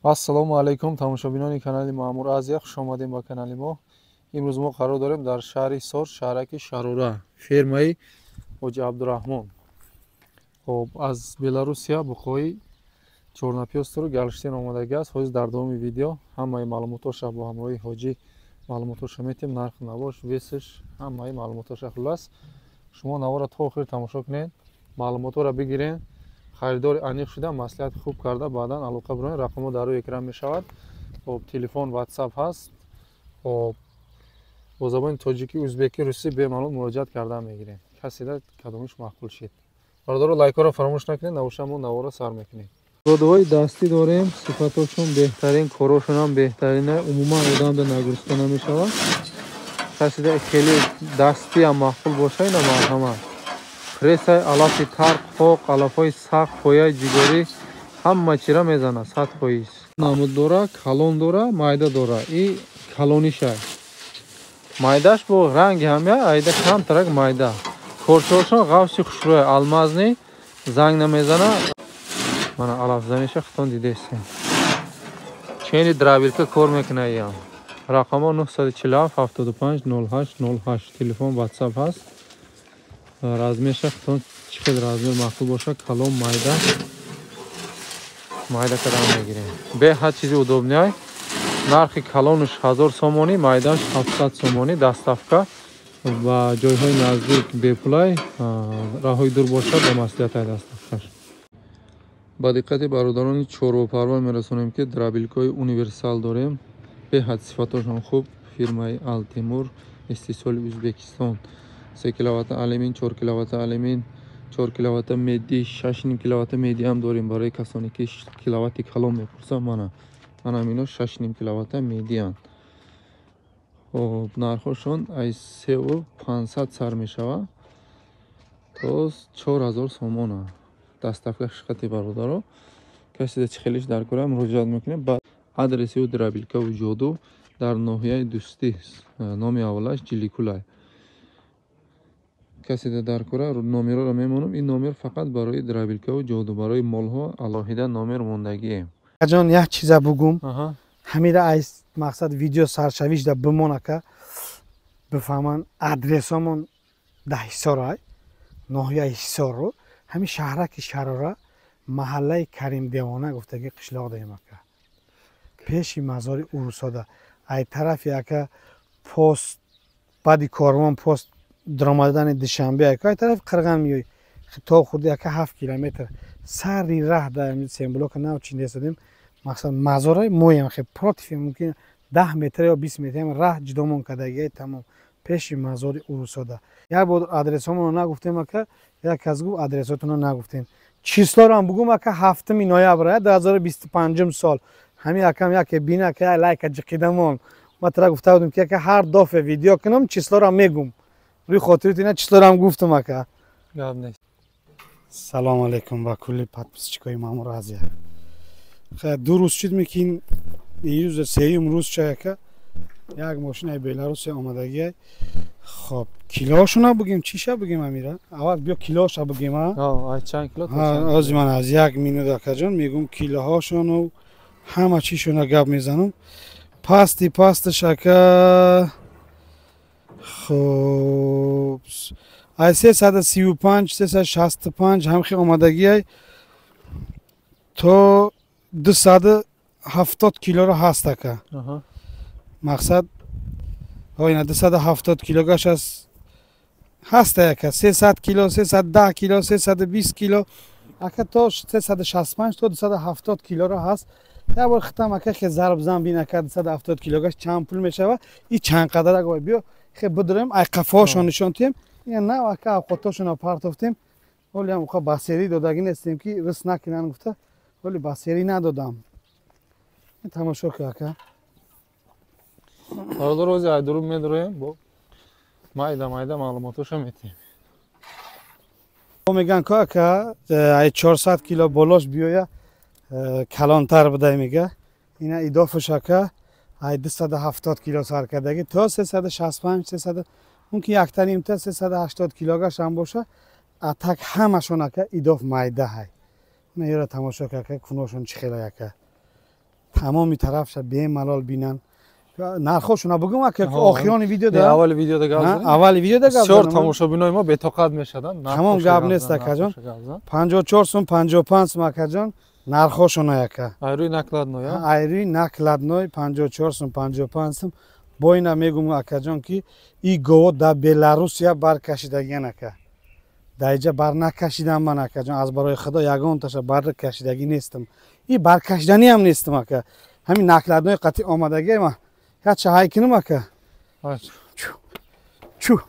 Ассалому алайкум, тамошобинони канали Маъмур Азия, хуш омадем ба канали мо. Имрӯз мо қарор дорем дар шаҳри Ҳисор, шаҳраки Шарора, фермаи Ҳоҷи Абдураҳмон. Хоб, аз Беларусия буқои чорнапёстру Голштин омадагӣ аст. Ҳозир дар давоми видео ҳамаи маълумотоша бо ҳамроҳи ҳоҷӣ маълумотоша метем, нарху навош, весш, ҳамаи маълумотоша. Хуллас, шумо навора то охир тамошо кунед, маълумотҳоро бигиред, харидори аниқ шуда, маслиҳати хуб карда, баъдан алоқа бироед. Рақамҳо дар рӯи экран мешавад. Хоб, телефон, ватсап ҳаст. Хоб, бо забони тоҷикӣ, узбекӣ, русӣ бемалол муроҷиат карда мегирем. Каседа кадомиш маъқул шид. Бародаро, лайкҳоро фаромӯш накунед, навоша мо навора сар мекунем. Родовои дастӣ дорем, сифатошон беҳтарин, корошонам беҳтарина, умуман одамда нагрузка намешавад. Каседа хеле дастиам маъқул боша, ина марҳамат. Прессай, алафи тар, қоқ, алафҳои сахт, пояи ҷигорӣ, ҳама чира мезана, 100%. Намуд дора, калон дора, майда дора. И калонишай. Майдаш бо ранги ҳамя, айда камтарак майда. Корчошон ғафси хушрӯя, алмазни, занг намезана. Мана алафзаниша хитон дидесем. Чени дробилка кор мекуна иам. Рақамҳо 947 75 08 08, телефон, ватсап ҳаст. Размерша хитон чӣ хел размер маъқул боша, калон, майда, майда кардан мегирем. Беҳад чизи удобный. Нархи калонуш 1000 сомонӣ, майдаш 700 сомонӣ, доставка ба ҷойҳои наздик бепулай, роҳҳои дур бошад ба маслиҳатай доставкаш. Ба диққати бародарони чорвопарвар мерасонем, ки дробилкаҳои универсал дорем. Беҳад сифатошон хуб, фирмаи Алтимур, истеҳсоли Ӯзбекистон. 3 киловатта алюмин, 4 киловатта алюмин, 4 киловатта меди, 6,5 киловатта меди ҳам дорем барои касоне ки киловатти калон мепурсанд. Мана мино 6,5 киловатта медианд. Хоб, нархошон аз 3500 сар мешавад то 4000 сомона. Доставка шиқати бародаро. Касе чӣ хелиш дар кора муроҷиат мекунем. Ба адреси ӯ дробилкаву ҷоду дар ноҳияи Дӯстӣ, номи аввалаш Ҷиликулай. Касе дар кора номерро мемонам. Ин номер фақат барои дробилкаву ҷоду, барои молҳо алоҳида номер мондагием. Ҷон, як чиза бугум. Ҳамира аз мақсад видео саршавиш да бимон, ака, бифаҳман, адресомон да Ҳисорай, ноҳияи Ҳисорро, ҳамин шаҳраки Шарора, маҳаллаи Каримдевона гуфтаги қишлоқ даем, ака, пеши мазори Урусода. Ай тарафи, ака, пост, баъди корвон пост даромадани Душанбе, ака, ай тарафи Қирған меёй, то хурди, ака, 7 километр сари раҳ да семблока нав чиндесадем. Мақсад, мазораи моем хе против, мумкин 10 метр ё 20 метр раҳ ҷудомон кардагиай, тамом, пеши мазори Урусода. Як бор адресҳомонро нагуфтем, ака, як кас гуфт, адресотонро нагуфтем. Числоро бугум, ака, 7 ноябр 2025 сол. Ҳамин акам яке бина, ака, лайка ҷиқидамон. Ма тара гуфта будем, ки, ака, ҳар дафъа видео кунам, числоро мегум. Рӯи хотирит ина числоро гуфтам, ака. Гап нест. Салому алайкум ба кулли подписчикои Маъмур Азия. 2 рӯз шуд, мекин ирӯз сеюм рӯз чай, ака, як мошинаи Беларусия омадагиай. Хоб, килоошона бугем, чиша бугем, амира? Аввал биё килооша бугем. Ози ман аз як минут, акаҷон, мегум килоҳошону ҳама чишона гап мезанам. Пасти пасташ, ака, хоб, аз 335, 365 ҳамхи омадагиай то 270 килоро ҳаст, ака. Мақсад, ина 270 килогаш аст, ҳаста, ака, 300 кило, 310 кило, 320 кило, ака, то 365 то 270 килоро ҳаст. Як бор хитам, ака, хе зарбзан бин, ака, 270 килогаш чанд пул мешава и чанд қадар ага. Биё, хе бидурем, ай қафоҳошон нишон тиҳем. Ина нав, ака, авқотошона партофтем. Ҳолиам уқа басерӣ додагӣ нестем, ки рис накунанд гуфта, ҳоли басерӣ надодам. Тамошо ки, ака. Бародар, ози айдуру медроем, бо майда майда маълумотоша метиҳем. Меган ко, ака, ай 400 кило болош биёя, калонтар будай, мега. Ина идофуш, ака, ай 270 кило сар кардагӣ то 365, 300, мумкин яктанимта 380 килогаш ҳам боша. А так ҳамашон, ака, идоф майда ҳай. Ина ёра тамошо ка, ака, куношон чӣ хела, ака. Тамоми тарафша бемалол бинан. Нархошуна бугум ака, охирони видео да. Аввали видео да гап задем. Аввали видео да гап. Бисёр тамошобинои мо бетоқат мешаданд. Тамом гап нест, акаҷон. 54 сум, 55 сум, акаҷон, нархошуна яка. Айрӯи накладной, а? Айрӯи накладной 54 сум, 55 сум. Бо ина мегум, акаҷон, ки и гово да Беларусия баркашидагиан, ака. Дар иҷа бар накашидам ман, акаҷон, аз барои худо ягонташа бар кашидагӣ нестам. И баркашиданиам нестам, ака. Ҳамин накладной қатъи омадагӣ ма. Яча ҳай кунам, ака. Чу.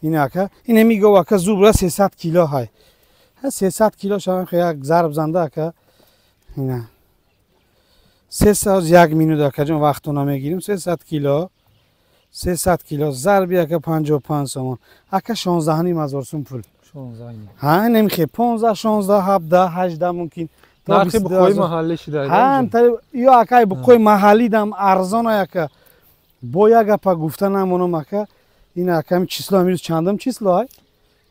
Ин, ака, ин ҳами гов, ака, зубра 300 кило ҳай. 300 кило шавам, як зарб занда, ака. Ина. 300 як минут, акаҷон, вақтона мегирим. 300 кило. 300 кило зарби, ака, 55 сомон. Ака, 16 ҳазор сум пул. 16. Ҳа, немихе 15, 16, 17, 18 мумкин. Нархи буқои маҳаллӣ шида. Ҳа, ё акай буқои маҳаллӣ дам арзон, ака. Бо як гапа гуфта намонам, ака. Ин, ака, число амирӯз чандум число ай?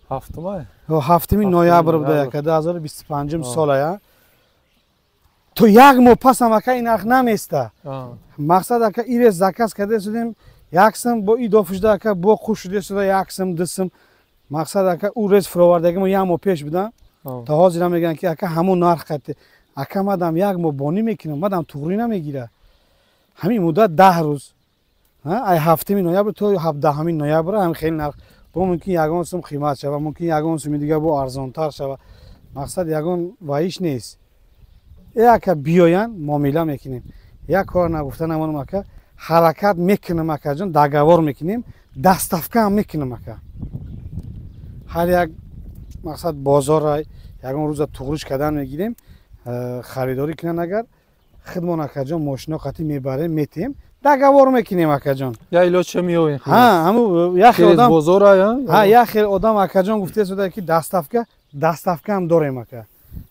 Ҳафтум. 7 ноябр буда, ака, 2025 сол ая. То як моҳ пасам, ака, ин нарх наместа. Мақсад, ака, ирес заказ карда судем, як сум бо идоф шуда, ака, бо хуш шуда суда як сум, ду сум. Мақсад, ака, ӯ рез фуровардаги мо як моҳ пеш буда. То ҳозира мегӯянд, ки, ака, ҳамон нарх қатӣ. Ака, мадам як моҳ бонӣ мекунам, мадам туғрӣ намегира. Ҳамин муддат 10 рӯз. Ай 7 ноябр то 17 ноябр ҳам хеле нарх бо мумкин ягон сум қимат шава, мумкин ягон суми дига бо арзонтар шава. Мақсад, ягон ваиш нест. Э, ака, биёянд, муомила мекунем. Як кор нагуфта намонам, ака, ҳаракат мекунам, акаҷон, договор мекунем, доставка ҳам мекунам, ака. Ҳар як мақсад бозора ягон рӯза туғриш кардан мегирем, харидорӣ кунанд агар, худмон, акаҷон, мошино қатӣ мебарем, метиҳем, договор мекунем, акаҷон. Я илоҷ меоем. Ҳа, ҳаму як хел одам бозора, ҳа, як хел одам, акаҷон, гуфта суда, ки доставка, доставка ҳам дорем, ака.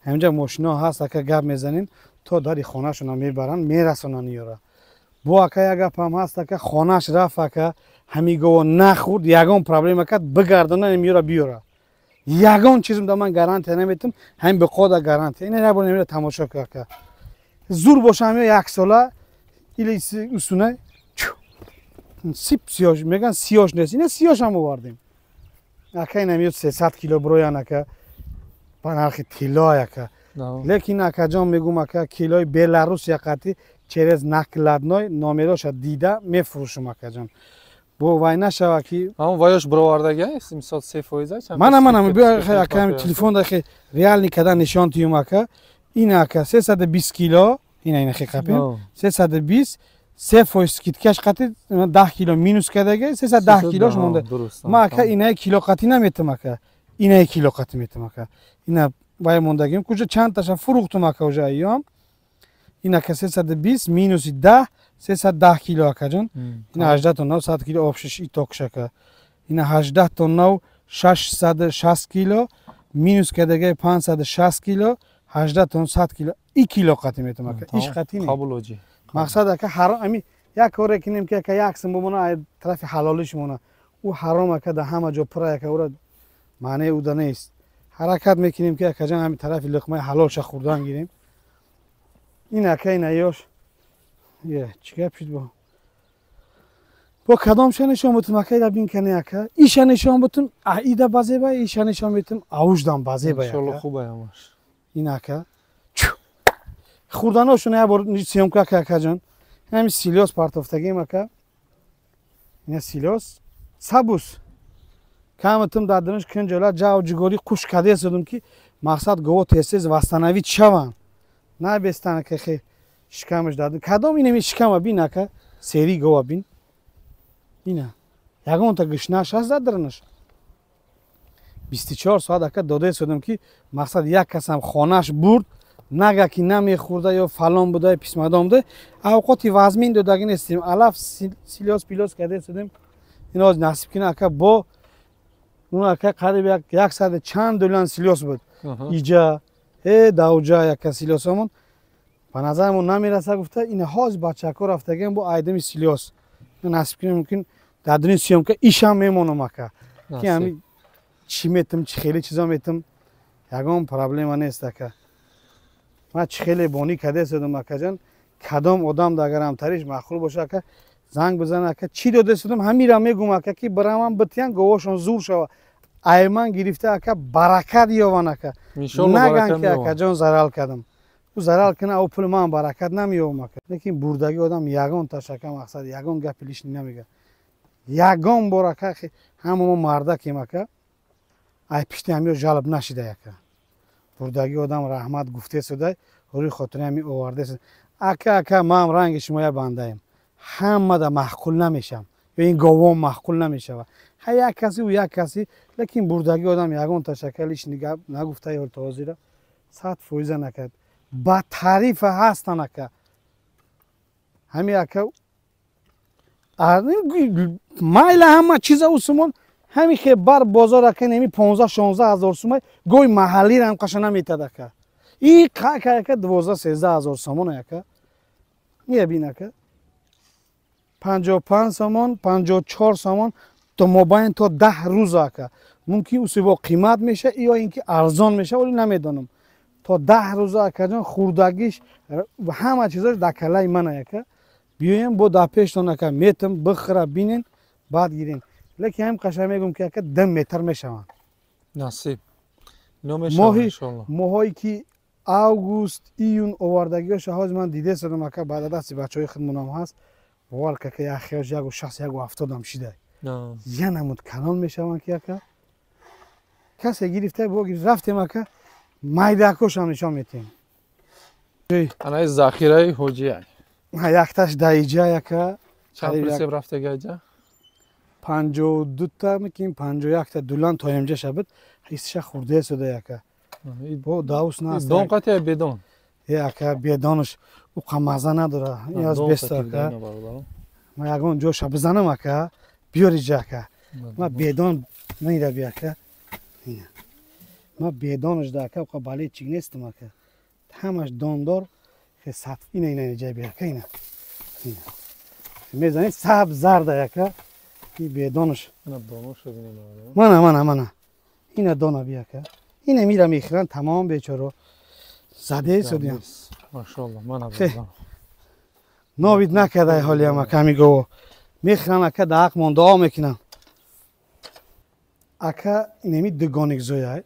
Ҳаминҷа мошино ҳаст, ака, гап мезанем, то дари хонашона мебаранд, мерасонанд ёра. Бо, ака, як гапам ҳаст, ака, хонаш рафт, ака, ҳами гово нахӯрд, ягон проблема кард, бигардонанд ёра биёра. Ягон чизм да ман гарантия наметам, ҳамин беқода гарантия. Ина як бор намера тамошо кар, ака. Зур боша ҳамё як сола или усуна сип сиёш меган, сиёш нест. Ина сиёш ҳам овардем. Ака, ина миёд 300 кило броян, ака. Ба нархи тилло, ака. Лекин, акаҷон, мегум, ака, килои Беларусия қатӣ через накладной номероша дида мефурӯшум, акаҷон. Бо вай нашава, ки ҳамон ваёш бировардаги аст, мисол, 3%? Мана, биё, ака, телефон дахе реальный када нишон тиюм, ака. Ин, ака, 320 кило, ина хе қапем 320, 3% скидка ш қатӣ 10 кило минус кардаги, 310 килош монда. Ма, ака, инаи кило қатӣ наметам, ака, инаи кило қатӣ метам, ака. Ина вай мондагим куҷа чандташа фурӯхтум, ака, уже айём. Ин, ака, 320 минуси 10, 310 кило, акаҷон. Ина 18 тонна 100 кило общий итог ш, ака. Ина 18 тоннау 660 кило минус кардаги 560 кило, 18 тонн 100 кило, и кило қатӣ метам, ака, иш қатӣ не. Қабул, оҷи. Мақсад, ака, ҳаром ами як коре кинем, ки, ака, як сум бимона, ай тарафи ҳалолиш мона. Ӯ ҳаром, ака, да ҳама ҷо пура, ака, ӯра маънеи ӯда нест. Ҳаракат мекунем, ки, акаҷон, ҳами тарафи луқмаи ҳалолша хӯрдан гирем. Ин, ака, ина ёш чӣ гап шуд? Бо кадомша нишон бутум, ака? Ира бин кане, ака, иша нишон бутум, ида базеба, иша нишон битум, авуждам базеба. Иншолло, хуб ҳамаш. Ин, ака, хӯрданошон як бор съёмка ака, акаҷон. Ҳами силёс партофтагим, ака, ина силёс сабус каматум дар диниш кунҷола ҷав ҷугорӣ қуш каде судум, ки мақсад гово тез-тез восстановить шаванд, набестан, ки хе шикамаш дар кадом. Инами шикама бин, ака, сери гова бин. Ина ягонта гӯшнаш ҳаст дар дарунаш? 24 соат, ака, дода судум, ки мақсад як касам хонаш бурд, нага ки намехӯрда ё фалон буда, писмадон буда. Авқоти вазмин додагӣ нестем, алаф, силёс пилёс карда судем. Ин насиб кина, ака, бо он, ака, қариб як саду чанд доллар силёс буд иҷа давҷа яка силёсамон ба назарамон намераса гуфта, ина ҳоз бачако рафтагиам бо айдами силёс. Насиб кина, мумкин дар дуни съёмка ишам мемонам, ака, ки ҳами чӣ метам, чӣ хеле чизо метам, ягон проблема нест, ака. Ман чӣ хеле бонӣ кардесадам акаҷон, кадом одам агар ҳамтариш маъқул боша ака занг бизан ака. Чӣ додесадам ҳамира мегум ака, ки биравам битиян говошон зур шава. Айман гирифта ака баракат ёван ака. Наган ки акаҷон зарал кардам. Ӯ зарал кина, ӯ пули ман баракат намеёвам ака. Лекин бурдагӣ одам ягон таш ака мақсад ягон гапи лишний намега. Ягон бор ака ҳама мо мардакем ака. Ай пишти ҳамиё жалб нашида ака. Бурдагӣ одам раҳмат гуфтесудай, рӯи хотири ҳами овардесуд. Ака ака ман ранги шумоя бандаем. Ҳамада маъқул намешам. Ё ин говом маъқул намешава. Ҳа як каси ӯ як каси, лекин бурдагӣ одам ягон ташакка лишний гап нагуфта ё то ҳозира 100% накард. Ба таърифа ҳастан ака. Ҳами ака майла ҳама чиза усумон ҳами хе бар бозор ака неми 15-16 ҳазор сумай гой маҳаллиро ҳам қаша наметад ака. И қака ака 12-13 ҳазор сомон ака. Мебин ака. 55 сомон, 54 сомон то мобайн то 10 рӯз ака. Мумкин усибо қимат меша ё инки арзон меша, вале намедонам. То 10 рӯз акаҷон хурдагиш ҳама чизош дар калаи ман ака. Биёем бо дар пештон ака метам бихӯра бинен баъд гирен. Лекин ҳам қаша мегум ки ака 10 метр мешаванд. Насиб. Иншоалло. Моҳое ки август, июн овардагиҳоша ҳозир ман дидесадам ака, баъд дасти бачаҳои худмонам ҳаст. Бовар ка як хиёш 160 170 ам шида. Я намуд калон мешаванд ки ака. Касе гирифта бо рафтем ака, майдакошам нишон метиҳем. Анаи захираи ҳоҷия. Якташ даиҷа яка. Чанд присеб рафтага иҷа? 52 та мекин 51 та дулан то имҷа шабид. Ҳиссиша хурдае суда яка. Бо даус наст. Дон қати бедон. Е ака бедонаш уқа маза надора. Ин аз беста ака. Ма ягон ҷоша бизанам ака, биёр иҷа ака. Ма бедон наида би ака. Ма бедонаш да ака уқа балетчик нестам ака. Ҳамаш дондор сат ина ина иҷа би ака ина. Ина. Мезанед сабз зарда ака. И бедонаш. Мана мана мана. Ина дона би ака. Ина мира мехӯранд тамом бечоро. Заде судям. Машалло, мана. Новид накардай ҳолиам ака ҳами гово. Мехӯранд ака да ҳақ мон дуо мекунам. Ака инами дугоник зояй.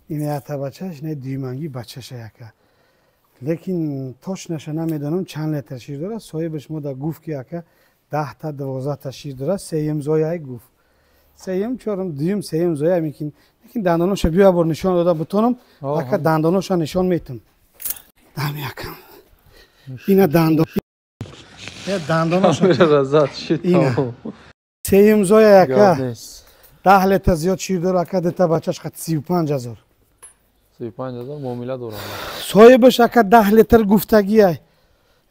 Ина ята бачаш, ина дуюманги бачаша ака. Лекин точноша намедонам чанд литр шир дорад. Соҳибаш мо да гуфт ки ака 10 та 12 та шир дорад. Сеюм зояй гуфт. Сеюм, чорум, дуюм, сеюм зояй мекин. Лекин дандоноша биё бор нишон дода бутонам. Ака дандоноша нишон метам. Дами акам. Ина дандон. Я дандоноша. Ина. Сеюм зояй ака. 10 литр зиёд шир дорад ака, дета бачаш қат 35 ҳазор. 35 ҳазор муомила дорад. Соҳибаш ака 10 литр гуфтагиай.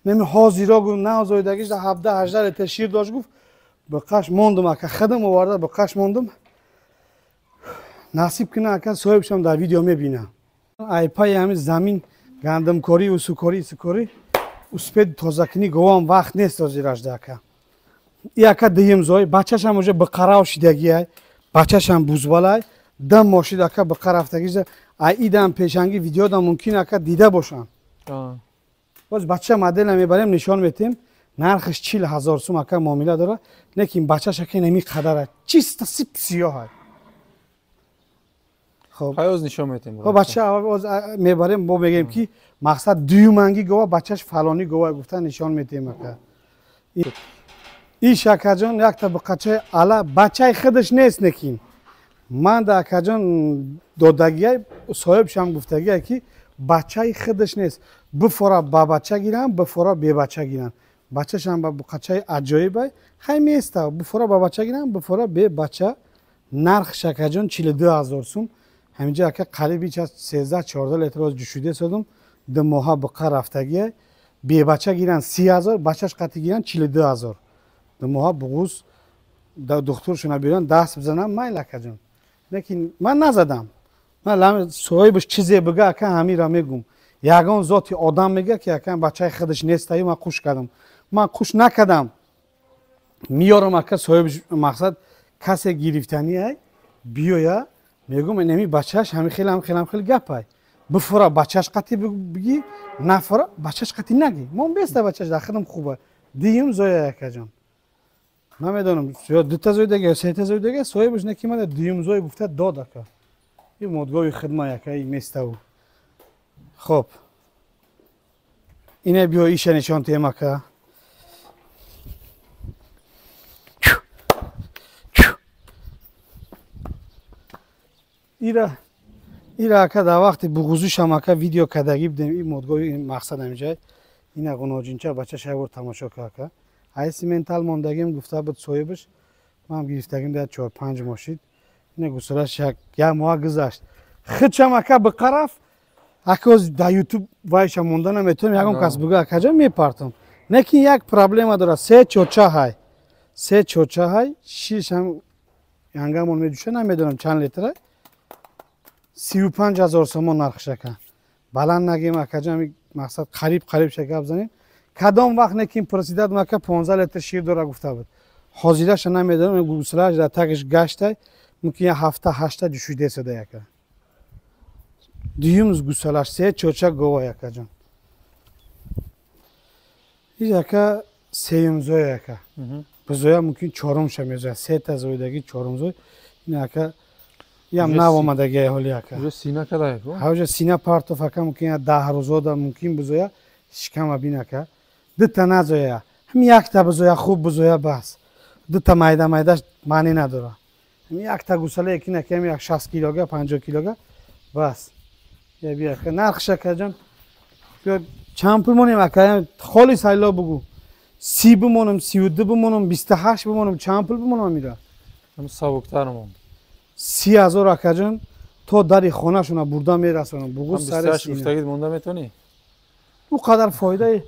Неми ҳозиро гуфт, навзоидагиш 17-18 литр шир дошт гуфт. Ба қаш мондум ака, худам оварда ба қаш мондум. Насиб кина ака соҳибшам дар видео мебинам. Айпаи ҳами замин гандумкорӣ, усукорӣ, исукорӣ успед тозакунӣ говам вақт нест ҳозиражда ака. И ака дуюм зой, бачашам уже биқарав шидагиай, бачашам бузбалай, дам мошид ака биқа рафтагиша. Ай идам пешанги видеодам мумкин ака дида бошанд. Боз бача модела мебарем нишон метем. Нархаш 40 ҳазор сум ака муомила дорад, лекин бачаш ака инами қадара чиста сип сиёҳ. Хоб ҳаёз нишон метем. Хоб бача оз мебарем, бо мегем ки мақсад дуюманги гова бачаш фалони гова гуфта нишон метем ака. Иш акаҷон якта биқачаи ала бачаи худаш нест, лекин ман да акаҷон додагиай соҳибшам гуфтагиай ки бачаи худаш нест, бифора ба бача гиранд, бифора бебача гиранд. Бачашам ба буқачаи аҷоибай хай места, бифора ба бача гиранд, бифора бебача. Нарх шакаҷон 42 ҳазор сум. Ҳаминҷа ака қариби 13-14 литр оз ҷушида содум, ду моҳа биқа рафтагиай. Бебача гиранд 30 ҳазор, бачаш қатӣ гиранд 42 ҳазор. Ду моҳа буғуз духтуршона биёранд даст бизананд, майл акаҷон. Лекин ман назадам. Ман соҳибаш чизе бига ака ҳамира мегум. Ягон зоти одам мега ки ака бачаи худаш нестаю ман қуш кардам. Ман қуш накардам. Миёрам ака соҳибаш мақсад касе гирифтани ай биёя мегум инами бачааш ҳами хел ҳам хел ҳам хел гап ай. Бифура бачаш қати бигӣ, нафура бачаш қати нагӣ. Мон беста бачаш дар хидм хуба. Дуюм зоя якаҷон. Намедонам, ё дута зои дега, ё сета зои дега, соҳибаш неки мада дуюм зои гуфта дод ака. И модгоҳи хидма яка и меставу. Хоб. Ине биё иша нишон тиҳем ака. Ира ака дар вақти буғузушам ака видео кардагӣ будем, и модгоҳи мақсад ҳамиҷай. Ина ғуноҷинча бачаша як бор тамошо кар ака. Ай симентал мондагим гуфта буд соҳибаш, ман гирифтагим дар 4-5 моҳ шид. Ина гусалаш як моҳ гузашт. Худшам ака биқараф, ака дар ютуб вайша монда наметавонам, ягон кас буга акаҷон мепартам. Лекин як проблема дорад, се чоча ҳай. Се чоча ҳай, шишам янгамон медуша, намедонам чанд литра. 35 000 сомон нархш ака. Баланд нагем акаҷон, мақсад қариб қариб ша гап занем. Кадом вақт некин пурсидад мака 15 литр шир дора гуфта буд. Ҳозираша намедонам, гусалаш дар тагиш гаштай, мумкин як ҳафта ҳашта ҷушида сада яка. Дуюм гусалаш се чоча гова якаҷон. Ин яка сеюм зоя яка. Бузоя мумкин чорум ша мезоя, сета зоидаги чорум зой. Ин яка ям нав омадаги ҳоли яка. Уже сина када яко? Ҳа, уже сина партоф ака, мумкин я 10 рӯзода мумкин бузоя шикама бин ака. Дута назоя, ҳам якта бузоя хуб бузоя бас. Дута майда майдаш маънӣ надора. Ҳам якта гусала якин ака, ҳам як 60 килога, 50 килога бас. Я бия ака, нархш акаҷон. Биё чанд пул монем ака, холис айло бугу. 30 бимонам, 32 бимонам, 28 бимонам, чанд пул бимонам ира? Ҳам сабуктар мон. 30 000 акаҷон то дари хонашона бурда мерасонам. Бугу сари сина. 28 гуфтагид монда метавонӣ? Ӯ қадар фоидаи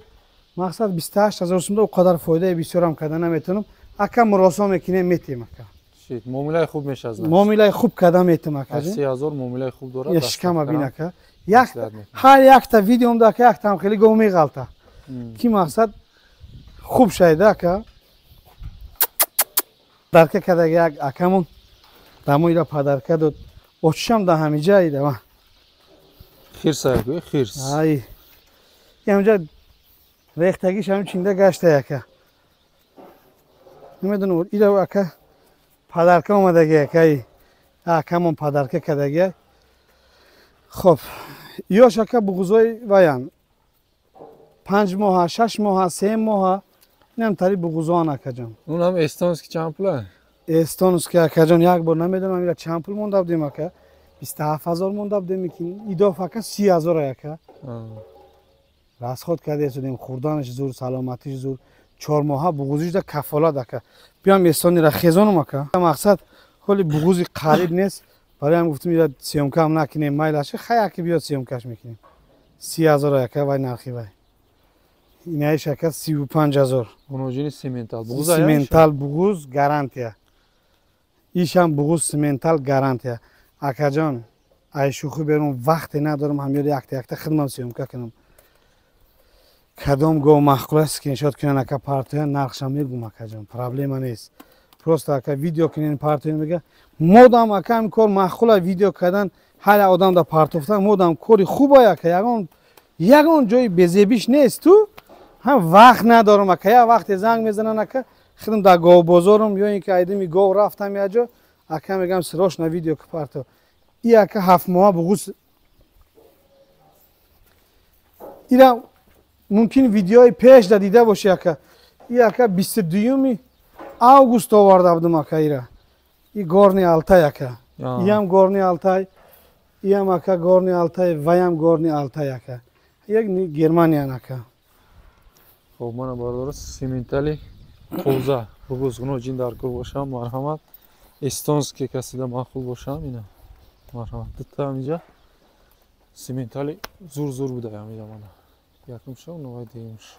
мақсад 28 000 сумда, ӯ қадар фоидаи бисёрам карда наметавонам. Ака муросо мекунем, метем ака. Шит, муомилаи хуб мешавад. Муомилаи хуб карда метем ака. 30 000 муомилаи хуб дорад. Я шикама бин ака. Як ҳар якта видеомда ака яктам хеле гов меғалта. Ки мақсад хуб шайда ака. Дарка кардаги як акамон дамо ира падарка дод. Очишам да ҳамиҷа ида ва. Хирс аку, хирс. Ай. Ямҷа рехтагиш ҳам чинда гашта яка. Намедонам ира ака падарка омадаги ака. Акамон падарка кардаги. Хоб, ёш ака буғузои ваян. 5 моҳа, 6 моҳа, 3 моҳа. Инам тари буғузоан акаҷон. Он ҳам эстонский чанд пула? Эстонский акаҷон як бор намедонам ира чанд пул монда будем ака. 27 000 монда будем ки идоф ака 30 000 ака. Расход карда судем, хӯрданаш зур, саломатиш зур. 4 моҳа буғузиш да кафолат ака. Биям эстонира хезонум ака. Мақсад ҳоли буғузи қариб нест. Барои гуфтем ира съёмка ҳам накунем, майлаш хай аки биёд съёмкаш мекунем. 30 000 ака вай нархи вай. Инаиш ака 35 000. Ғуноҷини симентал буғуз, симентал буғуз гарантия. Ишам буғуз симентал гарантия. Акаҷон, ай шӯхӣ берун вақте надорам, ҳамёр якта якта хидмат съёмка кунам. Кадом гов маъқул аст скриншот кунан ака партоян, нархшам мегум акаҷон, проблема нест. Просто ака видео кунен партоян мега. Модам ака ҳам кор маъқул видео кардан, ҳар одам да партофтан, модам кори хуба ака, ягон ҷои безебиш нест ту. Ҳам вақт надорам ака, як вақте занг мезанан ака, хидм дар говбозорам ё ин ки айдими гов рафтам як ҷо, ака мегам срочно видео ки парто. И ака 7 моҳа буғуз. Ира мумкин видеои пеш да дида боши ака. И ака 22 август оварда будам ака ира. И Горный Алтай ака. Иам Горный Алтай, иам ака Горный Алтай, ваям Горный Алтай ака. Як Германиян ака. Хоб, мана бародаро симентали тоза буғуз ғуноҷин дар кор бошам, марҳамат. Эстонский касида маъқул бошам, ина марҳамат. Дута ҳамиҷа симентали зур зур буда ҳамиҷа мана. Якумша, новай дуюмш.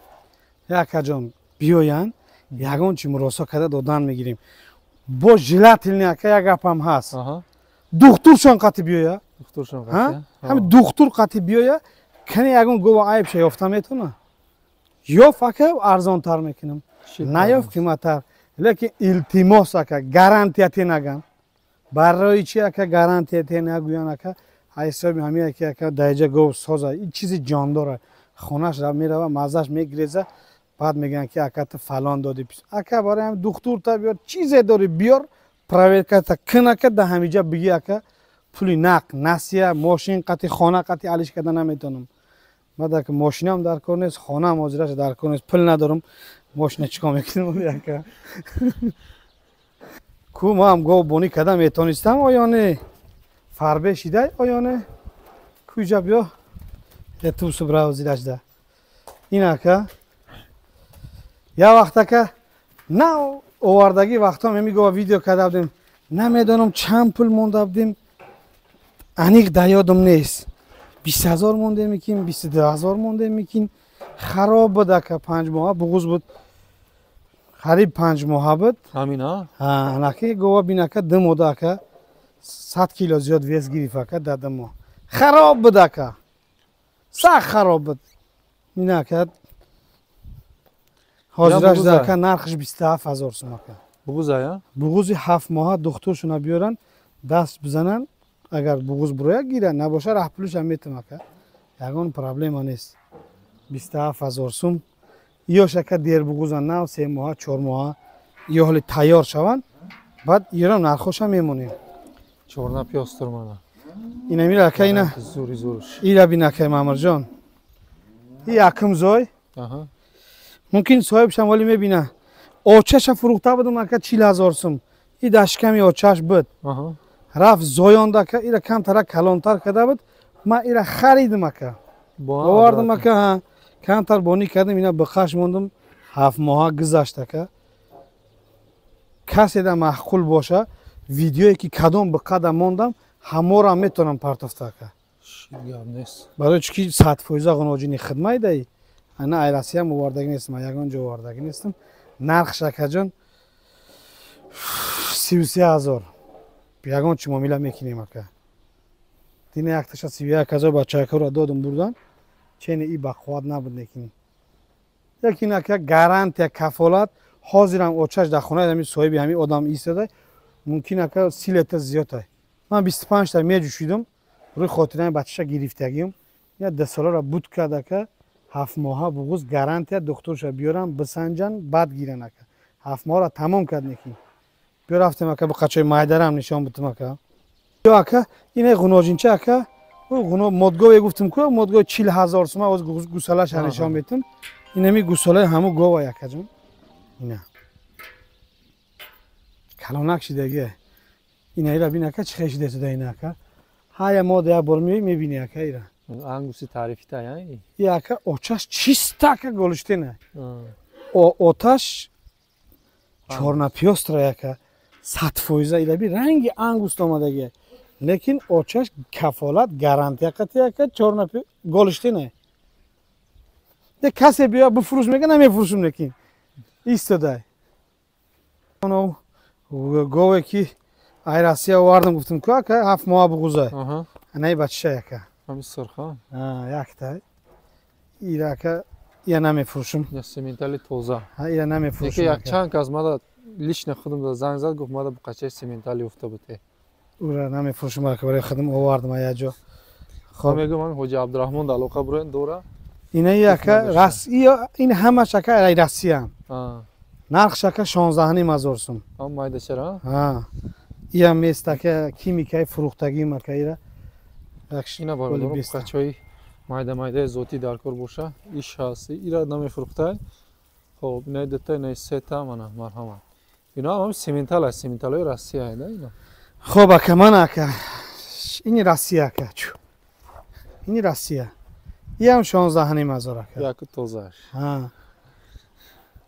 Якаҷон биёянд, ягон чи муросо карда додан мегирем. Бо желательно ака як гапам ҳаст. Духтуршон қати биёя. Духтуршон қати. Ҳами духтур қати биёя, кани ягон гова айбша ёфта метавона. Ёфт ака арзонтар мекунам. Наёфт қиматтар. Лекин илтимос ака гарантия те наган. Барои чи ака гарантия те нагӯян ака? Ҳисоби ҳамия ки ака даиҷа гов соза, ин чизи ҷондора. Хонаш мерава, маззаш мегиреза, баъд мегӯянд ки ака ту фалон додӣ. Ака барои ҳам духтурта биёр, чизе дорӣ биёр, проверката кун ака, да ҳамиҷа бигӣ ака пули нақд, насия, мошин қати, хона қати алиш карда наметонам. Баъд ака мошинам дар кор нест, хонаам ҳозираша дар кор нест, пул надорам, мошина чикор мекунам ака? Ку маам гов бонӣ карда метонистам оё не? Фарбе шидай оё не? Куҷа биё? Тусу брав зирашда. Ин ака я вақт ака на овардагӣ вақтҳо мемигова видео карда будем, намедонам чанд пул монда будем, аниқ дар ёдам нест. 20 000 мондем мекин, 22 000 мондем мекин. Хароб буд ака, 5 моҳа буғуз буд. Қариб 5 моҳа буд. Ҳамин а? Ҳа, анаки гова бин ака, 2 мода ака 100 кило зиёд вес гирифт ака дар 2 моҳ. Хароб буд ака. Сахт хароб буд. Ин ака ҳозираш ака нархш 27 000 сум ака. Буғуз ая? Буғузи 7 моҳа духтуршуна биёран, даст бизанан, агар буғуз бурояд гиран, набоша раҳ пулушам метам ака. Ягон проблема нест. 27 000 сум. Ёш ака дер буғузан нав 3 моҳа, 4 моҳа ё ҳоли тайёр шаванд, баъд ёрам нархошам мемонем. Чорна пёстр мана. Ина мира ака ина. Зури зуруш. Ира бин ака Мамурҷон. И якум зой. Аҳа. Мумкин соҳибшам вале мебина. Очаша фурӯхта будам ака 40 000 сум. И дашками очаш буд. Аҳа. Рафт зоёнда ака, ира камтара калонтар карда буд. Ман ира харидам ака. Овардам ака, ҳа. Камтар бонӣ кардам, ина бақаш мондам. 7 моҳа гузашт ака. Касе да маъқул боша, видеое ки кадом бақада мондам, ҳамора метавонам партофта ака. Гап нест. Барои чӣ ки 100% ғуноҷини хидмат даи. Ана ай Россиям овардагӣ нестам, ягон ҷо овардагӣ нестам. Нархш акаҷон 33 000. Ягон чӣ муомила мекунем ака. Дина якташа 31 000 бачакаро додам бурдан. Чени и бақувват набуд некини. Лекин ака гарантия, кафолат, ҳозирам очаш дар хонаи ҳамин соҳиби ҳамин одам истода, мумкин ака 30 литр зиёд. Ман 25 та меҷӯшидам, рӯи хотираи бачаша гирифтагиам. Я 10 соларо буд кард ака, 7 моҳа буғуз гарантия духтурша биёрам, бисанҷан, баъд гиран ака. 7 моҳро тамом кард некин. Биё рафтем ака, бақачои майдарам нишон бутум ака. Ё ака, ина ғуноҷинча ака, модгове гуфтам ку, модгов 40 000 сума оз гусалаша нишон бетум. Инами гусалаи ҳаму гова акаҷон. Ина. Калонак шидаги. Ина ира бин ака чӣ хел шида ина ака. Ҳар як мода як бор меои мебини ака ира. Ангуси таърифита я? И ака очаш чиста ака голиштена. Оташ чорнапёстра ака 100% ира би ранги ангуст омадаги. Лекин очаш кафолат гарантия қати ака чорнапё голиштена. Де касе биё бифурӯш мега намефурӯшум лекин. Истодай. Гове ки ай Россия овардам гуфтам ку ака 7 моҳа буғузай. Анаи бачаша ака. Ҳамин сурха? Якта. Ира ака я намефурӯшум. Я сементали тоза. Ҳа, ира намефурӯшум. Яке як чанд кас мада лично худам да занг зад гуфт мада буқачаи сементали ёфта буд. Ура намефурӯшум ака, барои худам овардам як ҷо. Хоб мегӯям ҳамин Ҳоҷи Абдураҳмон да алоқа буроен дора. Ина ака Россия, ин ҳамаш ака ай Россия. Нархш ака 16 500 сум. Ҳам майда чара? Ҳа. Иам мест ака химикаи фурӯхтагим ака ира. Ина бародарон буқачаи майда майдаи зотӣ дар кор боша, иш ҳаст. Ира намефурӯхтай. Хоб, инаи дута, инаи сета, мана марҳамат. Ино ҳам сементал аст, сементалҳои Россия да ино. Хоб ака, ман ака. Ини Россия ака. Чу. Ини Россия. Иам 16 500 ака. Яку тозааш. Ҳа.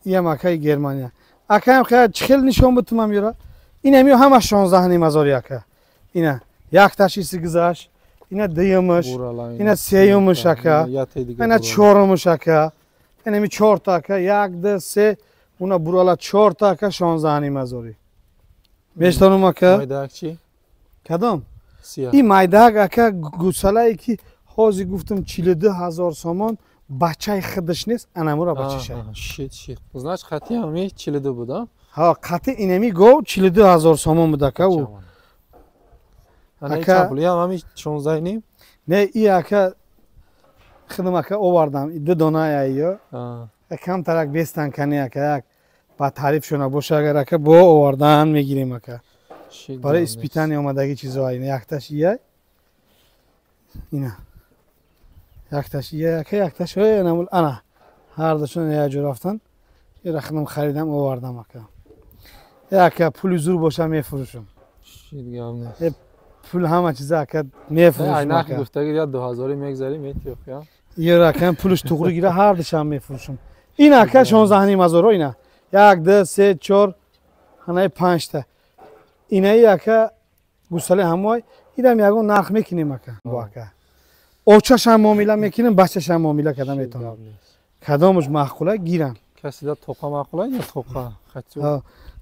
Иам акаи Германия. Акаам хел чӣ хел нишон бутумам ёра? Ин ҳамиё ҳама 16 500 ака. Ина якташ иси гузашт, ина дуюмаш, ина сеюмаш ака, ина чорумаш ака. Ин ҳами чорта ака, 1 2 3, уна бурала чорта ака 16 500. Мештонум ака? Майдаак чӣ? Кадом? Ин майдаак ака гусалае ки ҳозир гуфтам 42 000 сомон, бачаи худаш нест, анамура бачаша. Шит, шит. Значит, қати ҳами 42 буд, а? Ҳа, қати инами гов 42 000 сомон буд ака ӯ. Ака пулиам ҳами 16 ним? Не, и ака хидм ака овардам. Ду дона айё. Камтарак бестан кани ака як ба таъриф шона боша агар ака бо овардан мегирем ака. Барои испитани омадагӣ чизо ина якташ ия. Ина. Якташ ия ака якташ ой ана. Ҳар душон як ҷо рафтан. Ира хидм харидам овардам ака. Ака пули зур боша мефурӯшам. Пул ҳама чиза ака мефурӯшам ака. Гуфтаги я 2000 мегзари метиёф. Ира ака пулш туғри гира ҳар душам мефурӯшам. Ин ака 16 ҳазор ина. 1 2 3 4 ҳанаи 5 та. Инаи ака гусале ҳамой идам ягон нарх мекунем ака. Бо ака. Очашам муомила мекунем, бачашам муомила карда метавонам. Кадомаш маъқула гирам. Касида тоқа маъқула ё тоқа?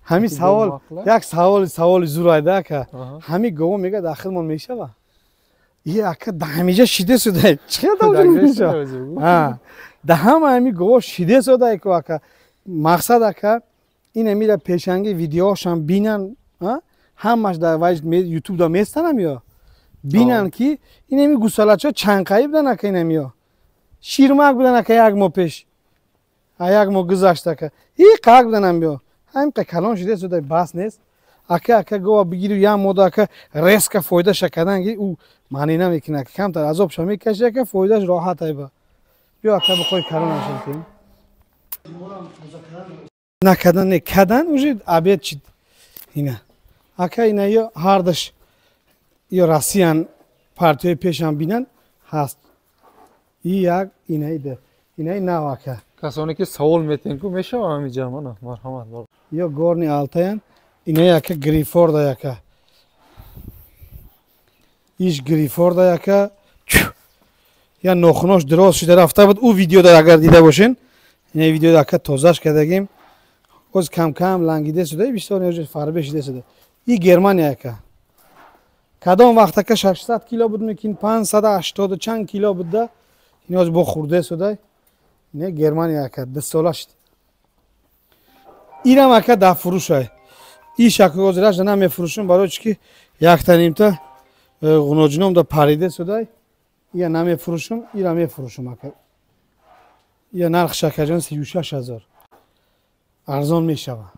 Ҳами савол, як саволи зур айда ака. Ҳами гово мега дахилмон мешава. И ака да ҳамиҷа шиде судай. Чӣ қадар мешава? Да ҳама ҳами гово шиде судай ку ака. Мақсад ака ин амира пешанги видеошам бинан, ҳамаш дар вай YouTube да местанам ё бинан ки ин ами гусалачо чанқаи будан ака ин амиё. Ширмак будан ака як моҳ пеш. Як моҳ гузашт ака. И қак будан амиё. Ҳамқа калон шиде судай бас нест. Ака ака гова бигиру як мода ака резка фоидаша кардан ги ӯ маънӣ намекунад. Камтар азобша мекаши ака фоидаш роҳат айба. Биё ака бихоҳи калонашон кунем. Накардан не кардан уже обед чид. Ина. Ака ина ё ҳардаш ё Россиян партияи пешам бинан ҳаст. И як инаи д. Инаи нав ака. Касоне ки савол метен ку мешава ҳамин ҷамъ марҳамат. Ё Горни Алтаян инаи ака Грифорда яка. Иш Грифорда яка. Я нохунош дроз шуда рафта буд. Ӯ видеода агар дида бошен, инаи видеода ака тозаш кардагим. Оз кам-кам лангиде суда, бисёр неже фарбе шиде суда. И Германия ака. Кадом вақт ака 600 кило буд мекин 580 чанд кило буда. Ин оз бо хурде суда. Не Германия ака 2 сола шуд. Инам ака да фурӯшай. Иш ака озираш да намефурӯшам барои чӣ ки якта нимта ғуноҷином да париде судай. Ия намефурӯшам, ира мефурӯшам ака. Ия нархш акаҷон 36 000. Арзон мешава.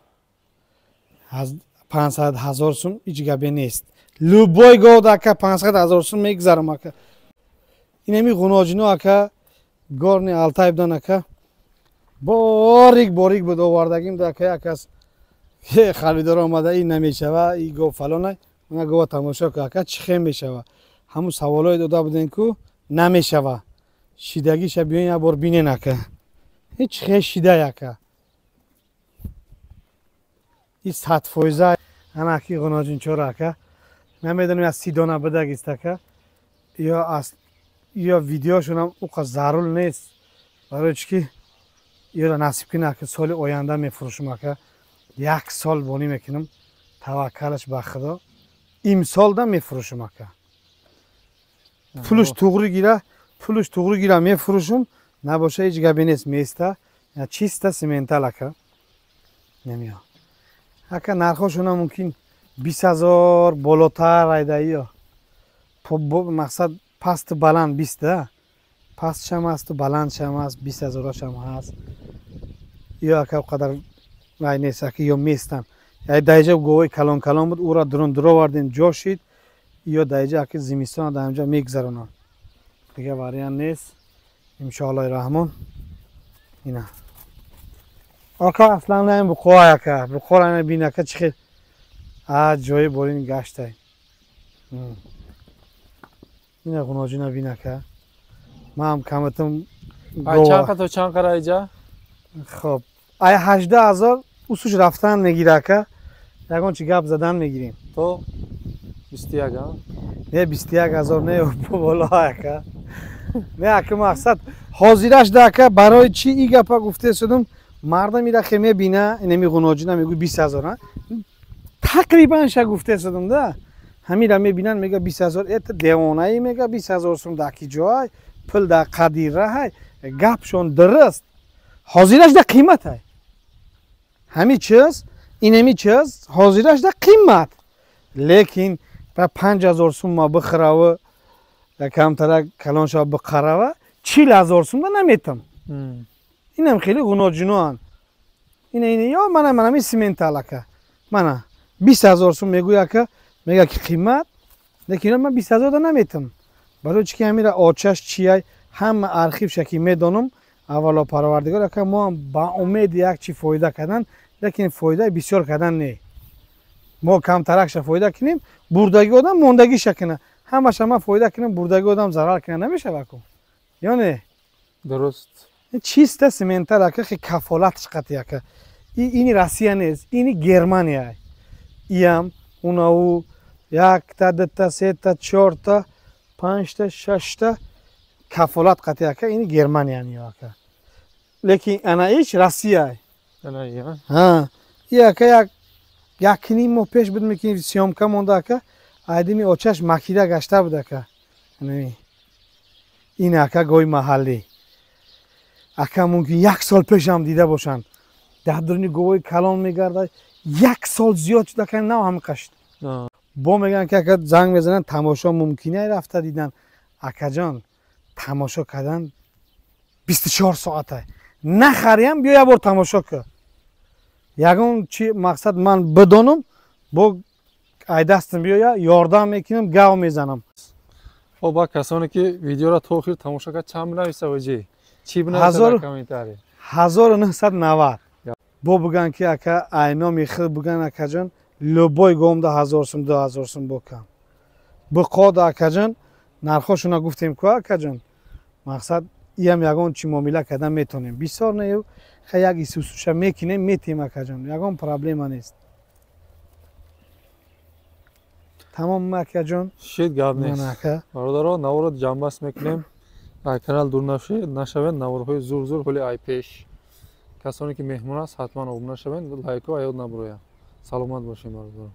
500 000 сум ҳеҷ гапе нест. Любой год ака 500 000 сум мегзарам ака. Инами ғуноҷино ака Горни Алтай будан ака. Борик борик буд овардагим да ака як аз харидор омада ин намешава, и гов фалона, она гова тамошо ка ака чӣ хем мешава. Ҳамун саволое дода будем ку намешава. Шидагиша биён як бор бинен ака. Ҳеҷ хе шида ака. И 100% ана ки ғуноҷинчора ака. Намедонам аз 30 дона бидагист ака. Ё аз ё видеошонам уқа зарур нест. Барои чӣ ки ёра насиб кунад ака соли оянда мефурӯшам ака. Як сол бонӣ мекунам. Таваккалаш ба Худо. Имсол да мефурӯшам ака. Пулш туғри гира, пулш туғри гира мефурӯшам. Набоша ҳеҷ гапе нест места. Чиста симентал ака. Намеё. Ака нархошона мумкин 20 000 болотар айдаиё. Мақсад пасту баланд 20 да. Пастшам ҳасту баландшам ҳаст, 20 000-ошам ҳаст. Ё ака қадар вай нест ака ё местам. Ай даиҷа говои калон калон буд, ӯра дурун дуровардем ҷо шид. Ё даиҷа ака зимистона дар ҳамҷа мегзаронанд. Дигар вариант нест. Иншоаллоҳи раҳмон. Ина. Ака аслан наем буқоа ака. Буқоро ана бин ака чӣ хел ҷои борин гаштай. Ина ғуноҷина бин ака. Ман каматам чанд то чанд қара иҷа? Хоб. Ай 18 000 усуш рафтан мегира ака. Ягон чи гап задан мегирем. То 21 а? Не 21 000 не боло ака. Не ака мақсад ҳозираш да ака барои чӣ и гапа гуфте судум мардам ира хе мебина инами ғуноҷина мегӯ 20 000 тақрибан ша гуфте судум да. Ҳамира мебинан мега 20 000 это девонаи мега 20 000 сум да ки ҷой пул да қадира ҳай гапшон дуруст. Ҳозираш да қимат ҳай. Ҳами чиз инами чиз ҳозираш да қимат. Лекин Ба 5000 сум ма бихӯраву камтарак калон шава биқарава 40 000 сумда наметам. Инам хеле гуноҷуноанд. Ина ина ё мана мана ми симентал ака. Мана 20 000 сум мегӯя ака, мега ки қимат, лекин ман 20 000 да наметам. Барои чӣ ки ҳамира очаш чияй, ҳама архивша ки медонам, аввало парвардигор ака, мо ҳам ба умеди як чи фоида кардан, лекин фоидаи бисёр кардан не. Мо камтаракша фоида кунем, бурдаги одам мондагиша куна. Ҳамаша ман фоида кунам, бурдаги одам зарар куна, намешава ку. Ё не? Дуруст. Чиста симентал ака, хе кафолатш қати ака. Ини Россия нест, ини Германия. Иям, унау, якта, дута, сета, чорта, панҷта, шашта кафолат қати ака, ини Германия ниё ака. Лекин ана ич Россия. Ҳа. И ака як якним моҳ пеш буд мекини съёмка монда ака, айдими очаш макида гашта буд ака. Ин ака гои маҳаллӣ. Ака мумкин як сол пешам дида бошанд. Дар дуруни говои калон мегардад. Як сол зиёд шуд ака, нав ҳам қашт. Бо мегӯянд ки ака занг мезананд, тамошо мумкин рафта дидан. Акаҷон, тамошо кардан 24 соата. Нахариям, биё як бор тамошо кун. Ягон чи мақсад ман бидонам, бо айдастам биёя, ёрдам мекунам, гав мезанам. Хоб, ба касоне ки видеоро то охир тамошо кард, чанд бинависа оҷи? Чӣ бинависа дар комментарий? 1990. Бо буган ки ака айноми худ буган акаҷон, любой гомда 1000 сум, 2000 сум бокам. Биқода акаҷон, нархошуна гуфтем ку акаҷон. Мақсад иам ягон чи муомила кардан метонем. Бисёр не, ха як исусуша мекунем, метем акаҷон. Ягон проблема нест. Тамом акаҷон. Шид гап нест. Бародаро, наворо ҷамъбаст мекунем. Ай канал дур нашавед, наворҳои зур зур ҳоли ай пеш. Касоне ки меҳмон аст, ҳатман обуна шавед, лайко аёд набурояд. Саломат бошем, бародаро.